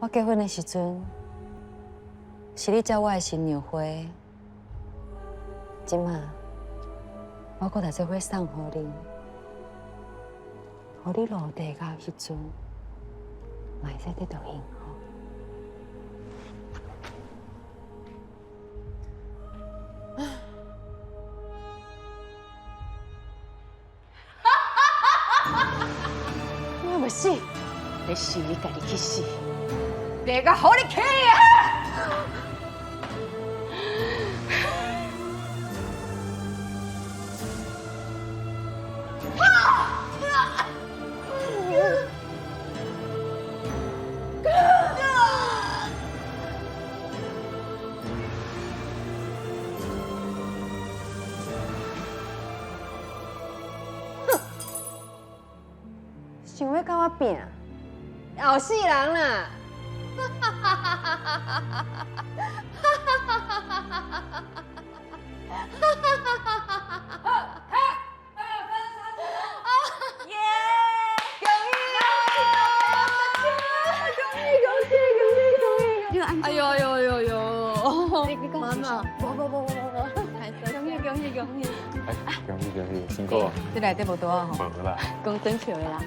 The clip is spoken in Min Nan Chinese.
我結婚的時陣，是你接我的新娘花，這馬我閣來這花送予你，予你落地到彼陣，嘛會使得到幸福。你欲死，彼是你家己去死，地獄予你去啊！想欲佮我拚，後死人啦！耶！恭喜恭喜恭喜恭喜恭喜！哎呦呦呦呦！媽媽，無無無無無，恭喜恭喜恭喜！哎，恭喜恭喜，辛苦。這內底無拄仔吼？無啦。講轉笑的啦。